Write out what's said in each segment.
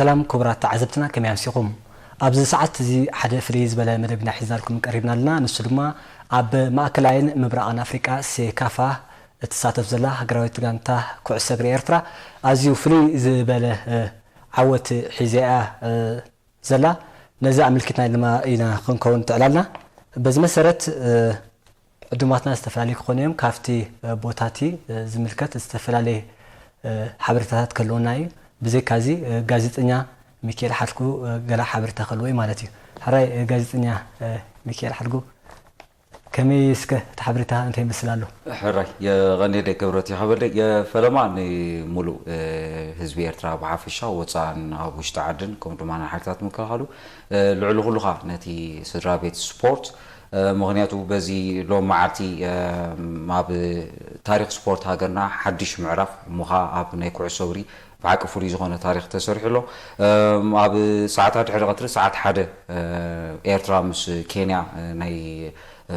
ሰላም ክቡራት ተዓዘብትና፣ ከመይ ኣምሲኹም? ኣብዚ ሰዓት እዚ ሓደ ፍልይ ዝበለ መደብ ኢና ሒዝናልኩም ቀሪብና ኣለና። ንሱ ድማ ኣብ ማእከላይን ምብራቕን ኣፍሪቃ፣ ሴካፋ፣ እትሳተፍ ዘላ ሃገራዊት ጋንታ ኩዕሶ እግሪ ኤርትራ ኣዝዩ ፍልይ ዝበለ፣ እ፣ ዓወት ሒዛ እያ፣ እ፣ ዘላ። ነዚ ኣመልኪትና ድማ ኢና ክንከውን ትዕላልና። በዚ መሰረት፣ እ፣ ዕዱማትና ዝተፈላለዩ ክኾኑ እዮም። ካብቲ፣ እ፣ ቦታቲ፣ እ፣ ዝምልከት ዝተፈላለየ፣ እ፣ ሓበሬታታት ክህልወና እዩ። ብዘይካዚ፣ እ፣ ጋዜጠኛ ሚካኤል ሓድጉ፣ እ፣ ገለ ሓበሬታ ክህልዎ እዩ ማለት እዩ። ሕራይ፣ እ፣ ጋዜጠኛ፣ እ፣ ሚካኤል ሓድጉ፣ ከመይ እስከ እቲ ሓበሬታ እንታይ ይመስል ኣሎ? ሕራይ፣ የቐንየለይ ክብረት ይሃበለይ። የፈለማ ንሙሉእ፣ እ፣ ህዝቢ ኤርትራ ብሓፈሻ፣ ወጻእን ኣብ ውሽጢ ዓድን፣ ከምኡ ድማ ንሓይልታት ምክልኻሉ፣ እ፣ ልዕሊ ኩሉ ኸኣ ነቲ ስድራ ቤት ስፖርት፣ እ፣ ምኽንያቱ በዚ ሎም መዓልቲ፣ እ፣ ኣብ ታሪኽ ስፖርት ሃገርና ሓድሽ ምዕራፍ እሞ ኸኣ ኣብ ናይ ኩዕሶ እግሪ ብሓቂ ፍሉይ ዝኾነ ታሪኽ ተሰሪሑ ኣሎ። እም፣ ኣብ ሰዓታት ድሕሪ ቀትሪ ሰዓት ሓደ፣ እ፣ ኤርትራ ምስ ኬንያ፣ እ፣ ናይ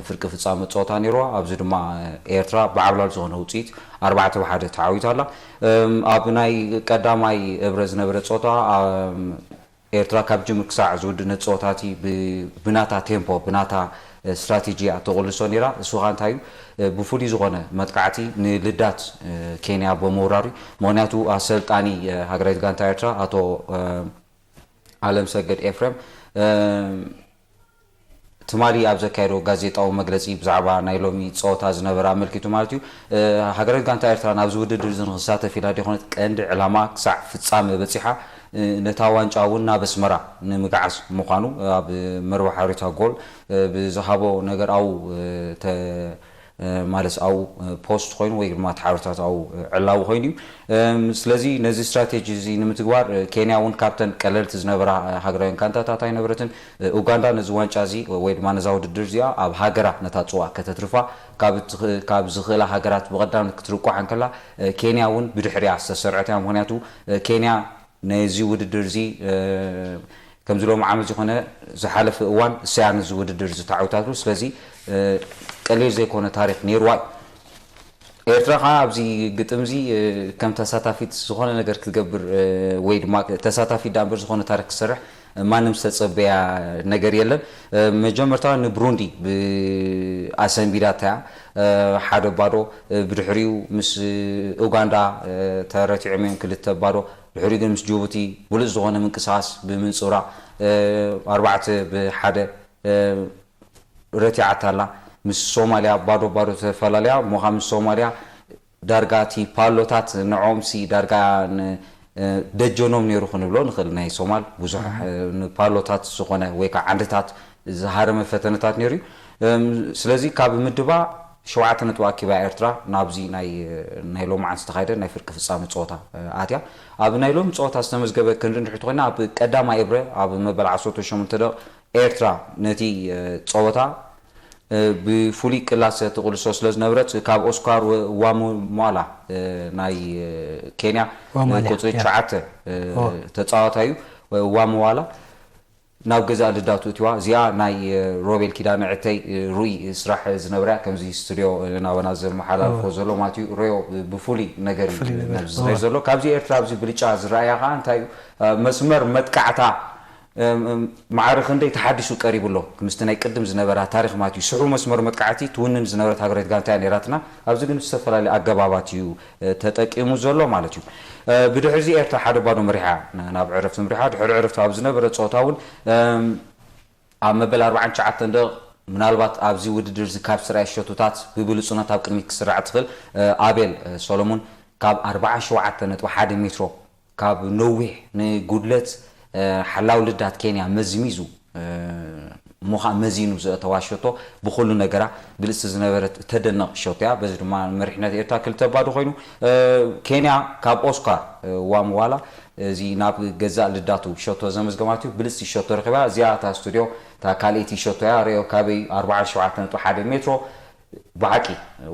ፍርቂ ፍጻመ ጸወታ ነይርዋ። ኣብዚ ድማ፣ እ፣ ኤርትራ ብዓብላል ዝኾነ ውጽኢት ኣርባዕተ ብ ሓደ ተዓዊታ ኣላ። እም፣ ኣብ ናይ ቀዳማይ እብረ ዝነበረ ጸወታ፣ ኣም፣ ኤርትራ ካብ ጅምር ክሳዕ ዝውድእ ነቲ ጸወታ እቲ ብ-፣ ብናታ ቴምፖ፣ ብናታ፣ እ፣ ስትራቴጂ እያ ተቑልሶ ነይራ። እሱ ኸኣ እንታይ እዩ? እ፣ ብፍሉይ ዝኾነ መጥቃዕቲ ንልዳት፣ እ፣ ኬንያ ብምውራር እዩ። ምኽንያቱ ኣሰልጣኒ፣ እ፣ ሃገራዊት ጋንታ ኤርትራ ኣቶ፣ እ፣ ኣለምሰገድ ኤፍሬም፣ እ፣ ትማሊ ኣብ ዘካየዶ ጋዜጣዊ መግለጺ ብዛዕባ ናይ ሎሚ ጸወታ ዝነበረ ኣመልኪቱ ማለት እዩ። እ፣ ሃገራዊት ጋንታ ኤርትራ ናብዚ ውድድር እዚ ንኽሳተፍ ኢላ ዘይኮነት ቀንዲ ዕላማ ክሳዕ ፍጻመ በጺሓ፣ እ፣ ነታ ዋንጫ እውን ናብ ኣስመራ ንምግዓዝ ምዃኑ ኣብ መርበብ ሓበሬታ ጎል፣ እ፣ ብዝሃቦ ነገር ኣብኡ፣ እ፣ ተ-፣ እ፣ ማለት ኣብኡ፣ እ፣ ፖስት ኮይኑ ወይ ድማ እቲ ሓበሬታታት ኣብኡ፣ እ፣ ዕላዊ ኮይኑ እዩ። እም፣ ስለዚ ነዚ ስትራቴጂ እዚ ንምትግባር፣ እ፣ ኬንያ እውን ካብተን ቀለልቲ ዝነበራ፣ እ፣ ሃገራውያን ጋንታታት ኣይነበረትን። እ፣ ኡጋንዳ ነዚ ዋንጫ እዚ ወይ ድማ ነዛ ውድድር እዚኣ ኣብ ሃገራ ነታ ጽዋእ ከተትርፋ ካብ እትኽ-፣ ካብ ዝኽእላ ሃገራት ብቐዳምነት ክትርቋሕ እንከላ፣ እ፣ ኬንያ እውን ብድሕሪኣ ዝተሰርዐት እያ። ምኽንያቱ፣ እ፣ ኬንያ ነዚ ውድድር እዚ፣ እ፣ ከምዚ ሎሚ ዓመት ዝኾነ ዝሓለፈ እዋን እሰያ ነዚ ውድድር እዚ ተዓዊታትሉ። ስለዚ፣ እ፣ ቀሊል ዘይኮነ ታሪኽ ነይርዋ እዩ። ኤርትራ ኸዓ ኣብዚ ግጥም እዚ፣ እ፣ ከም ተሳታፊት ዝኾነ ነገር ክትገብር፣ እ፣ ወይ ድማ ተሳታፊት ደኣ እምበር ዝኾነ ታሪኽ ክትሰርሕ፣ እ፣ ማንም ዝተጸበያ ነገር የለን። እ፣ መጀመርታ ንብሩንዲ ብኣሰንቢዳታ እያ፣ እ፣ ሓደ ባዶ። እ፣ ብድሕሪኡ ምስ ኡጋንዳ፣ እ፣ ተረቲዖም እዮም ክልተ ባዶ። ድሕሪኡ ግን ምስ ጅቡቲ ብሉጽ ዝኾነ ምንቅስቓስ ብምንጽብራቕ፣ እ፣ ኣርባዕተ ብ ሓደ፣ እ፣ ረቲዓታ ኣላ። ምስ ሶማልያ ባዶ ባዶ ተፈላለያ እሞ፣ ካብ ምስ ሶማልያ ዳርጋ እቲ ፓሎታት ንዖምሲ ዳርጋ ን-፣ እ፣ ደጀኖም ነይሩ ክንብሎ ንኽእል። ናይ ሶማል ብዙሕ፣ እ፣ ንፓሎታት ዝኾነ ወይ ከዓ ዓንድታት ዝሃረመ ፈተነታት ነይሩ እዩ። እም፣ ስለዚ ካብ ምድባ ሸውዓተ ነጥቢ ኣኪባ ኤርትራ ናብዚ ናይ፣ ናይ ሎማዓንቲ ዝተኻየደ ናይ ፍርቂ ፍጻመ ጸወታ፣ እ፣ ኣትያ። ኣብ ናይ ሎሚ ጸወታ ዝተመዝገበ ክንርኢ እንድሕር ተኾይና፣ ኣብ ቀዳማይ እብረ ኣብ መበል ዓሰርተ ሸሞንተ ደቂቕ ኤርትራ ነቲ፣ እ፣ ጸወታ፣ እ፣ ብፍሉይ ቅላሰ ትቕልሶ ስለ ዝነበረት፣ ካብ ኦስካር ወ-፣ ዋሙማላ፣ እ፣ ናይ፣ እ፣ ኬንያ፣ እ፣ ዋማላ፣ ቁጽሪ ያ። ትሽዓተ፣ እ፣ ኦ። ተጻዋታይ እዩ። ዋሙዋላ ናብ ገዛእ ልዳቱ እትዋ፣ እዚኣ ናይ፣ እ፣ ሮቤል ኪዳነ ዕተይ፣ እ፣ ሩይ ስራሕ ዝነበረ እያ፣ ከምዚ ስቱድዮ፣ እ፣ ናበና ዘመሓላልፎ ኦ። ዘሎ ማለት እዩ። ሮዮ ብፍሉይ ነገር እዩ ፍሉይ ነገር። ነዚ ዝርኢ ኦ። ዘሎ። ካብዚ ኤርትራ ኣብዚ ብልጫ ዝረኣያ ኸዓ እንታይ እዩ? እ፣ መስመር መጥቃዕታ፣ እም፣ እም፣ ማዕረ ክንደይ ተሓዲሱ ቀሪቡ ኣሎ? ምስቲ ናይ ቅድም ዝነበራ ታሪኽ ማለት እዩ። ስሑ መስመር መጥቃዕቲ ትውንን ዝነበረት ሃገራዊት ጋንታ እያ ነይራትና። ኣብዚ ግን ዝተፈላለዩ ኣገባባት እዩ፣ እ፣ ተጠቂሙ ዘሎ ማለት እዩ። እ፣ ብድሕሪ እዚ ኤርትራ ሓደ ባዶ መሪሓ ን-፣ ናብ ዕረፍቲ ምሪሓ። ድሕሪ ዕረፍቲ ኣብ ዝነበረ ጸወታ እውን፣ እም፣ ኣብ መበል ኣርባዓን ትሽዓተን ደቂቕ ምናልባት ኣብዚ ውድድር እዚ ካብ ስራይ ሸቶታት ብብሉጽነት ኣብ ቅድሚት ክስራዕ ትኽእል፣ እ፣ ኣቤል፣ እ፣ ሰሎሞን ካብ ኣርብዓን ሸውዓተን ነጥቢ ሓደ ሜትሮ ካብ ነዊሕ ንጉድለት፣ እ፣ ሓላው ልዳት ኬንያ መዝሚዙ፣ እ፣ እሞ ኸኣ መዚኑ ዘእተዋ ሸቶ ብኹሉ ነገራ ብልጽቲ ዝነበረት ተደነቕ ሸቶ እያ። በዚ ድማ መሪሕነት ኤርትራ ክልተ ባዶ ኮይኑ፣ እ፣ ኬንያ ካብ ኦስካር፣ እ፣ ዋምዋላ እዚ ናብ ገዛእ ልዳቱ ሸቶ ዘመዝገማት እዩ። ብልጽቲ ሸቶ ረኺባ። እዚኣ እታ ስቱድዮ እታ ካልኣይቲ ሸቶ እያ። ርዮ ካበይ ኣርብዓን ሸውዓተን ነጥቢ ሓደ ሜትሮ። ብሓቂ፣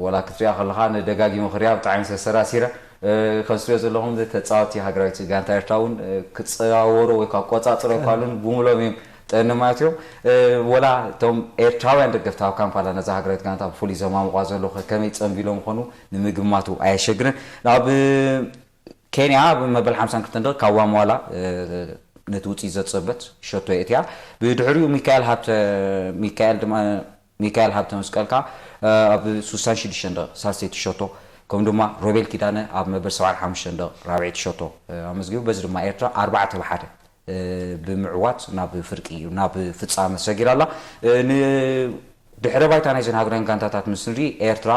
ወላ ክትሪኣ ከለኻ ንደጋጊሙ ክሪኣ ብጣዕሚ ተሰራሲረ። እ፣ ከም ትሪኦ ዘለኹም ተጻወትቲ ሃገራዊት ጋንታ ኤርትራ እውን፣ እ፣ ክጸዋወሩ ወይ ከዓ ቆጻጽሮ ኣይከኣሉን፣ ብምሎም እዮም ጠኒ ማለት እዮም። እ፣ ወላ እቶም ኤርትራውያን ደገፍቲ ኣብ ካምፓላ ነዛ ሃገራዊት ጋንታ ብፍሉይ ዘማሙቓ ዘለዉ ከ ከመይ ጸንቢሎም ምኾኑ ንምግማቱ ኣየሸግርን። ናብ ኬንያ ብመበል ሓምሳን ክልተን ደቂቕ ካብ ዋምዋላ ነቲ ውፅኢት ዘፀበት ሸቶ የእትያ። ብድሕሪኡ ሚካኤል ሃብተ ሚካኤል ድማ ሚካኤል ሃብተ መስቀል ከኣ ኣብ ሱሳን ሽዱሽተን ደቂቕ ሳልሰይቲ ሸቶ፣ ከምኡ ድማ ሮቤል ኪዳነ ኣብ መበል ሰብዓን ሓሙሽተን ደቂቕ ራብዐይቲ ሸቶ ኣመዝጊቡ። በዚ ድማ ኤርትራ ኣርባዕተ ብሓደ ብምዕዋት ናብ ፍርቂ እዩ ናብ ፍጻመ ሰጊራ ኣላ። ድሕረ ባይታ ናይዘን ሃገራውያን ጋንታታት ምስ ንርኢ ኤርትራ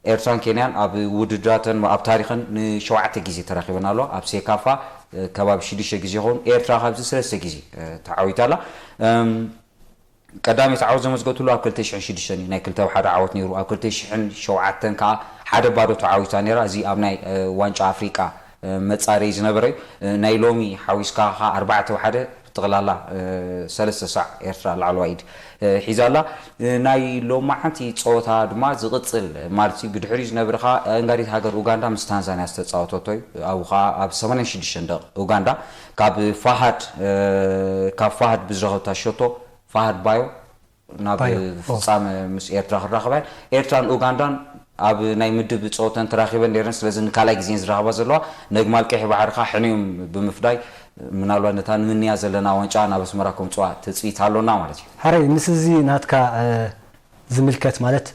ኤርትራን ኬንያን ኣብ ውድድራተን ኣብ ታሪኸን ንሸውዓተ ግዜ ተራኺበን ኣለዋ። ኣብ ሴካፋ ከባቢ ሽዱሽተ ግዜ ይኸውን። ኤርትራ ካብዚ ሰለስተ ግዜ ተዓዊታ ኣላ። ቀዳመይቲ ዓወት ዘመዝገትሉ ኣብ ክልተ ሽሕን ሽዱሽተን እዩ። ናይ ክልተ ብሓደ ዓወት ነይሩ። ኣብ ክልተ ሽሕን ሸውዓተን ከዓ ሓደ ባዶ ተዓዊታ ነይራ። እዚ ኣብ ናይ ዋንጫ ኣፍሪቃ መጻረይ ዝነበረ እዩ። ናይ ሎሚ ሓዊስካ ከዓ ኣርባዕተ ብሓደ ብጠቕላላ ሰለስተ ሳዕ ኤርትራ ላዕለዋይ ኢድ ሒዛ ኣላ። ናይ ሎማዓንቲ ፀወታ ድማ ዝቕፅል ማለት እዩ። ብድሕሪኡ ዝነብርኻ ኣንጋዲት ሃገር ኡጋንዳ ምስ ታንዛንያ ዝተፃወተቶ እዩ። ኣብኡ ከዓ ኣብ ሰማንያን ሽዱሽተን ደቂቕ ኡጋንዳ ካብ ፋሃድ ካብ ፋሃድ ብዝረኸብታ ሸቶ ፋሃድ ባዮ ናብ ባዮ፣ ኦ። ፍጻመ ምስ ኤርትራ ክራኸባ እየን። ኤርትራን ኡጋንዳን ኣብ ናይ ምድብ ጸወተን ተራኺበን ነይረን። ስለዚ ንካልኣይ ግዜን ዝራኸባ ዘለዋ ነግማል ቀይሕ ባሕሪ ከኣ ሕንዮም ብምፍዳይ ምናልባት ነታ ንምንያ ዘለና ዋንጫ ናብ ኣስመራ ከምጽዋ ትጽቢት ኣሎና ማለት እዩ። ሓረይ፣ ምስ እዚ ናትካ ዝምልከት ማለት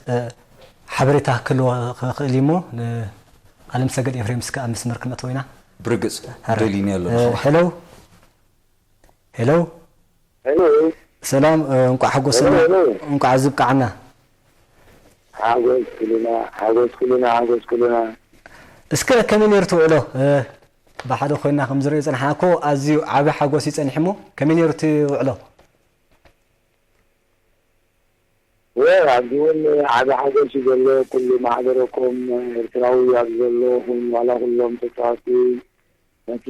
ሓበሬታ ክህልዎ ክኽእል እዩ እሞ ንኣለም ሰገድ ኤፍሬምስ ከኣ ኣብ መስመር ክነእትዎ ኢና። ብርግጽ ሓረይ። ደሊኒ ኣሎ ንኸዋ። ሄሎ። ሄሎ። ሄሎ። ሰላም፣ እንቋዕ ሓጎሰና፣ ሄሎ፣ ሄሎ። እንቋዕ ዝብቃዓና። ሓጎስ ኩልና፣ ሓጎስ ኩልና፣ ሓጎስ ኩልና። እስከ ከመይ ነይሩ እቲ ውዕሎ? ብሓደ ኮይና ከም ዝሪኦ ዝጸናሕና እኮ ኣዝዩ ዓቢ ሓጎስ እዩ ጸኒሑ እሞ፣ ከመይ ነይሩ እቲ ውዕሎ? ወ፣ ኣብዚ እውን ዓቢ ሓጎስ እዩ ዘሎ። ኩሉ ማሕበረኮም ኤርትራዊ ኣብ ዘሎ፣ ዋላ ኩሎም ተጻወትቲ ነቲ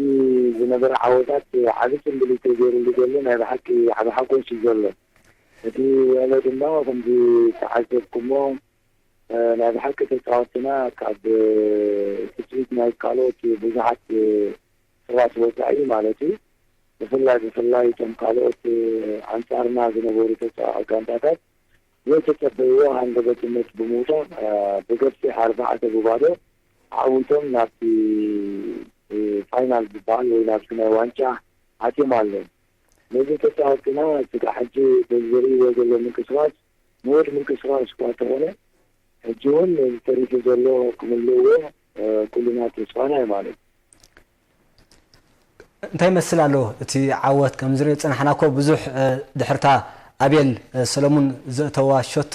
ዝነበረ ዓወታት ዓቢ ጽምብሊል ተገይሩሉ ዘሎ ናይ ብሓቂ ዓቢ ሓጎስ እዩ ዘሎ። እቲ ውዕሎ ድማ ከምዚ ተዓዘብኩሞ፣ እ፣ ናይ ብሓቂ ተጻወትና ካብ፣ እ፣ ትጽቢት ናይ ካልኦት ብዙሓት፣ እ፣ ሰባት ወጻኢ ማለት እዩ። ብፍላይ፣ ብፍላይ እቶም ካልኦት፣ እ፣ ኣንጻርና ዝነበሩ ተጻ-፣ ጋንታታት ዘይተጸበይዎ ሃንደበትነት ብምውጻእ፣ እ፣ ብገፊሕ ኣርባዕተ ብባዶ ተዓዊቶም ናብቲ፣ እ፣ ፋይናል ዝበሃል ወይ ናብቲ ናይ ዋንጫ ኣትዮም ኣለዉ። ነዚ ተጻወትና ስጋዕ ሕጂ በዚ ዝርእይዎ ዘሎ ምንቅስቓስ ንኡድ ምንቅስቓስ እኳ እንተኾነ፣ ሕጂ እውን ተሪፉ ዘሎ ክምልእዎ፣ እ፣ ኩልና ተስፋና እዩ ማለት እዩ። እንታይ ይመስል ኣሎ እቲ ዓወት? ከም ዝሪኦ ዝጸናሕና እኮ ብዙሕ፣ እ፣ ድሕርታ ኣቤል፣ እ፣ ሰለሙን ዘእተዋ ሸቶ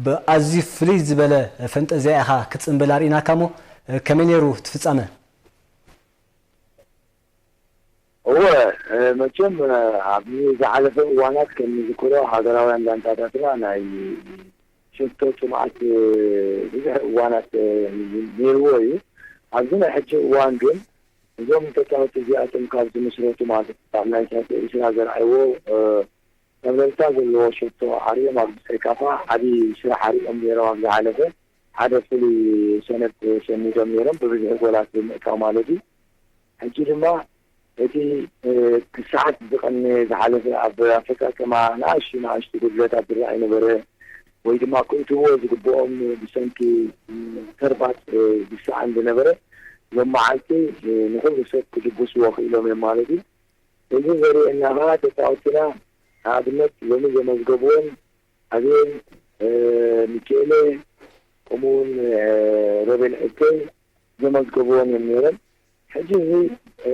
ብኣዝዩ ፍልይ ዝበለ ፈንጠዝያ ኢኻ ክትጽንብል ኣርኢናካ እሞ፣ እ፣ ከመይ ነይሩ እቲ ፍጻመ? እወ፣ እ፣ መቸም፣ እ፣ ኣብ ዝሓለፈ እዋናት ከም ንዝክሮ ሃገራውያን ጋንታታትና ናይ ሸቶ ጽምኣት፣ እ፣ ብዙሕ እዋናት፣ እ፣ ነይርዎ እዩ። ኣብዚ ናይ ሕጂ እዋን ግን እዞም ተጻወትቲ እዚኣቶም ካብ ዝምስረቱ ማለት ኣብ ናይ ሳልሳይ ዕስራ ዘርኣይዎ፣ እ፣ ጠብለልታ ዘለዎ ሸቶ ኣርእዮም ኣብ ሴካፋ ዓቢ ስራሕ ኣርእዮም ነይሮም። ኣብ ዝሓለፈ ሓደ ፍሉይ ሰነድ ሰኒዶም ነይሮም፣ ብብዝሒ ጎላት ብምእታው ማለት እዩ። ሕጂ ድማ እቲ፣ እ፣ ክሰዓት ዝቐነ ዝሓለፈ ኣብ ኣፈጻጸማ ንኣሽቱ ንኣሽቱ ጉድለታት ዝረኣይ ነበረ፣ ወይ ድማ ክእትዎ ዝግብኦም ብሰንኪ፣ እ፣ ተርባት፣ እ፣ ዝሰኣን ዝነበረ ሎም መዓልቲ፣ እ፣ ንኹሉ ሰብ ክድግስዎ ክኢሎም እዮም ማለት እዩ። እዚ ዘርእየና ኸዓ ተጻወትና ንኣብነት ሎሚ ዘመዝገብዎን ኣቤል፣ እ፣ ሚኪኤለ፣ ከምኡውን፣ እ፣ ሮቤል ዕብተይ ዘመዝገብዎን እዮም ነይረን። ሕጂ እዚ፣ እ፣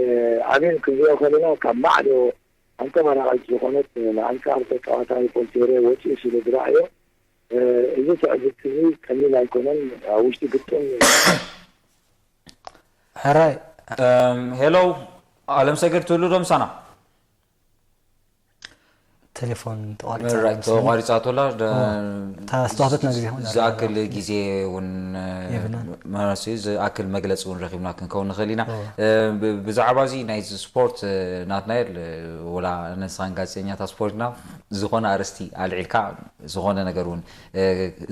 ኣቤል ክንሪኦ ከለና ካብ ማዕዶ ኣንጸባራቒት ዝኾነት ንኣንጻር ተጻዋታይ ፖልቴሬ ወጺኡ ስለ ዝረኣዮ፣ እ፣ እዚ ትዕዝብቲ እዚ ቀሊል ኣይኮነን። ኣብ ውሽጢ ግጥም ሕራይ። እም፣ ሄሎ፣ ኣለምሰገድ ትህሉ ዶ ምሳና? ቴሌፎን ተቋሪጻ ራይት፣ መሰለኒ። ተቋሪጻ ኣቶላ፣ ደ-፣ ኦ፣ እታ ዝተዋህበትና ግዜ ኹን ዝኣክል ኣለና። ግዜ እውን፣ የብልናን። ማለት እዩ፣ ዝኣክል መግለጺ እውን ረኺብና ክንከውን ንኽእል ኢና። ኦ። እ፣ ብ-፣ ብዛዕባ እዚ ናይ ስፖርት፣ እ፣ ናትናኤል፣ እ፣ ወላ ንስኻን ጋዜጠኛታት ስፖርትና ዝኾነ ኣርእስቲ ኣልዒልካ ዝኾነ ነገር እውን፣ እ፣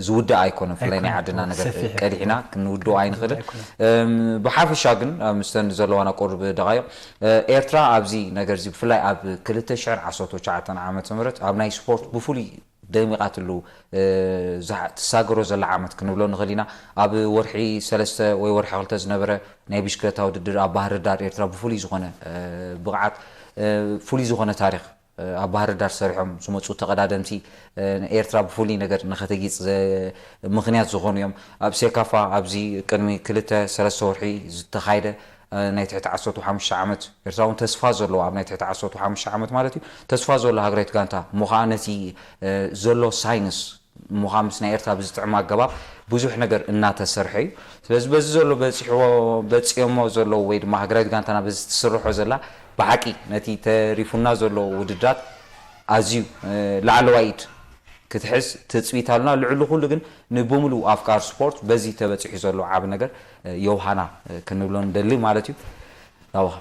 ዝውዳእ ኣይኮነን። ብፍላይ ናይ ኣይኮነን። ዓድና ኦ፣ ነገር ሰፊሕ እዩ። ቀዲሕና ክንውድኦ ኣይንኽእልን። ኣይኮነን። እም፣ ብሓፈሻ ግን፣ ኣብ ምስተን ዘለዋና ቁሩብ ደቓይቕ፣ እ፣ ኤርትራ ኣብዚ ነገር እዚ ብፍላይ ኣብ ክልተ ሽሕን ዓሰርተ ትሽዓተን ዓመተ ምህረት ኣብ ናይ ስፖርት ብፍሉይ ደሚቓትሉ ትሳገሮ ዘላ ዓመት ክንብሎ ንኽእል ኢና። ኣብ ወርሒ ሰለስተ ወይ ወርሒ ክልተ ዝነበረ ናይ ብሽክለታ ውድድር ኣብ ባህር ዳር ኤርትራ ብፍሉይ ዝኾነ ብቕዓት፣ ፍሉይ ዝኾነ ታሪኽ ኣብ ባህር ዳር ሰሪሖም ዝመፁ ተቐዳደምቲ፣ ኤርትራ ብፍሉይ ነገር ንኸተጊፅ ምኽንያት ዝኾኑ እዮም። ኣብ ሴካፋ ኣብዚ ቅድሚ ክልተ ሰለስተ ወርሒ ዝተኻይደ ናይ ትሕቲ ዓሰርተ ሓሙሽተ ዓመት ኤርትራ እውን ተስፋ ዘለዎ፣ ኣብ ናይ ትሕቲ ዓሰርተ ሓሙሽተ ዓመት ማለት እዩ፣ ተስፋ ዘለዎ ሃገራዊት ጋንታ እሞ ከዓ ነቲ ዘሎ ሳይንስ እሞ ከዓ ምስ ናይ ኤርትራ ብዝጥዕም ኣገባብ ብዙሕ ነገር እናተሰርሐ እዩ። ስለዚ በዚ ዘሎ በፂሕዎ በፂኦሞ ዘለዉ ወይ ድማ ሃገራዊት ጋንታና በዚ ትስርሖ ዘላ ብሓቂ ነቲ ተሪፉና ዘሎ ውድድራት ኣዝዩ ላዕለዋይ ኢድ ክትሕዝ ትፅቢት ኣሉና። ልዕሊ ኩሉ ግን ንብምሉእ ኣፍቃር ስፖርት በዚ ተበፂሑ ዘሎ ዓብ ነገር የውሃና ክንብሎ ንደሊ ማለት እዩ። ናባኻ።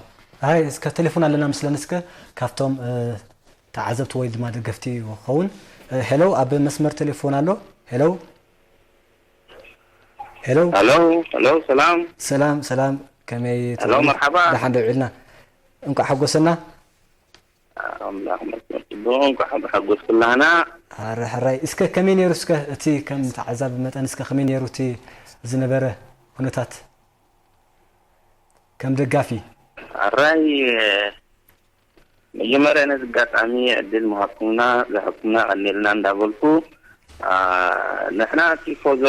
ኣይ እስከ ቴሌፎን ኣለና ምስለን እስከ ካብቶም ተዓዘብቲ ወይ ድማ ደገፍቲ ክኸውን። ሄሎ ኣብ መስመር ቴሌፎን ኣሎ። ሄሎ ሄሎ። ሄሎ ሄሎ ሰላም። ሰላም ሰላም፣ ከመይ ሄሎ መርሓባ። ደሓን ዶ ውዒልና? እንኳዕ ሓጎሰና። ኣምላኽ መስመር ጽቡቕ እንኳዕ ሓጎስኩላና። ሕራይ ሕራይ። እስከ ከመይ ነይሩ እስከ እቲ ከም ተዓዛቢ መጠን እስከ ከመይ ነይሩ እቲ ዝነበረ ኩነታት ከም ደጋፊ? ሕራይ መጀመርያ ነዚ ኣጋጣሚ ዕድል ምሃብኩምና ዝሃብኩምና ቀኒልና እንዳበልኩ ንሕና ቲፎዞ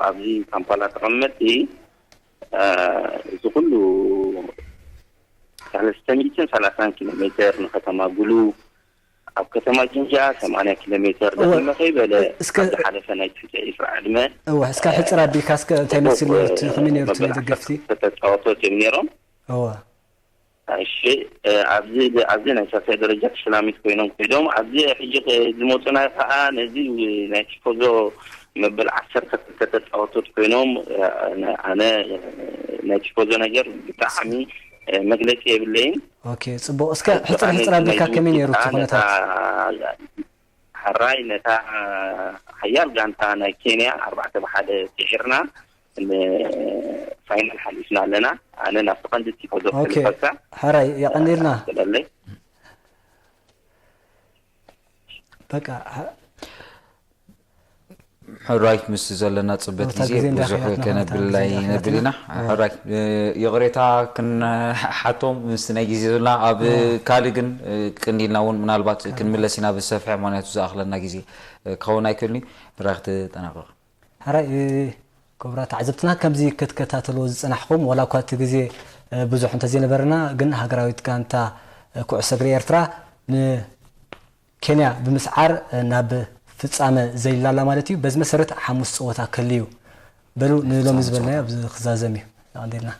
ኣብዚ ካምፓላ ተቐመጥቲ እዚ ኩሉ ሰለስተ ሚእትን ሰላሳን ኪሎ ሜትር ንከተማ ጉሉ ኣብ ከተማ ጅንጃ ሰማንያ ኪሎ ሜትር ደኺመ ከይበለ እስከ ዝሓለፈ ናይ ትሕቲ ዒስራ ዕድመ እወ እስከ ሕፅር ኣቢልካ እስከ እንታይ መሲሉ ነሩ እቲ ከመይ ነሩ እቲ ናይ ደገፍቲ ተተፃወቶት እዮም ነይሮም። እወ እሺ ኣብዚ ኣብዚ ናይ ሳልሳይ ደረጃ ተሸላሚት ኮይኖም ኮይዶም ኣብዚ ሕጂ ዝመፁና ከዓ ነዚ ናይ ቲፎዞ መበል ዓሰርተ ክልተ ተፃወቶት ኮይኖም ኣነ ናይ ቲፎዞ ነገር ብጣዕሚ መግለፂ የብለይን። ኦኬ ፅቡቅ። እስከ ሕፅር ሕፅር ኣቢልካ ከመይ ነይሩ እቲ ኩነታት? ሕራይ ነታ ሓያል ጋንታ ናይ ኬንያ ኣርባዕተ ብሓደ ስዒርና ንፋይናል ሓሊፍና ኣለና። ኣነ ናብቲ ቀንዲ ቲፎዞ ክልፈልካ ሕራይ የቐኒልና ለለይ በቃ ሕራይ ምስ ዘለና ፅበት ግዜ ብዙሕ ከነብል ኣይነብል ኢና። ሕራይ ይቕሬታ ክንሓቶም ምስ ናይ ግዜ ዘለና ኣብ ካልእ ግን ቅንዲልና እውን ምናልባት ክንምለስ ኢና ብሰፍሐ፣ ምክንያቱ ዝኣኽለና ግዜ ክኸውን ኣይክእልን እዩ። ሕራይ ክትጠናቐቕ። ሕራይ ክቡራት ተዓዘብትና ከምዚ ክትከታተልዎ ዝፀናሕኹም ዋላ እኳ እቲ ግዜ ብዙሕ እንተዘይነበረና ግን ሃገራዊት ጋንታ ኩዕሶ እግሪ ኤርትራ ን ኬንያ ብምስዓር ናብ ፍጻመ ዘሊላ ኣላ ማለት እዩ። በዚ መሰረት ሓሙስ ፀወታ ከልዩ በሉ ንሎሚ ዝበልናዮ ኣብዚ ክዛዘም እዩ። ኣቐንዴልና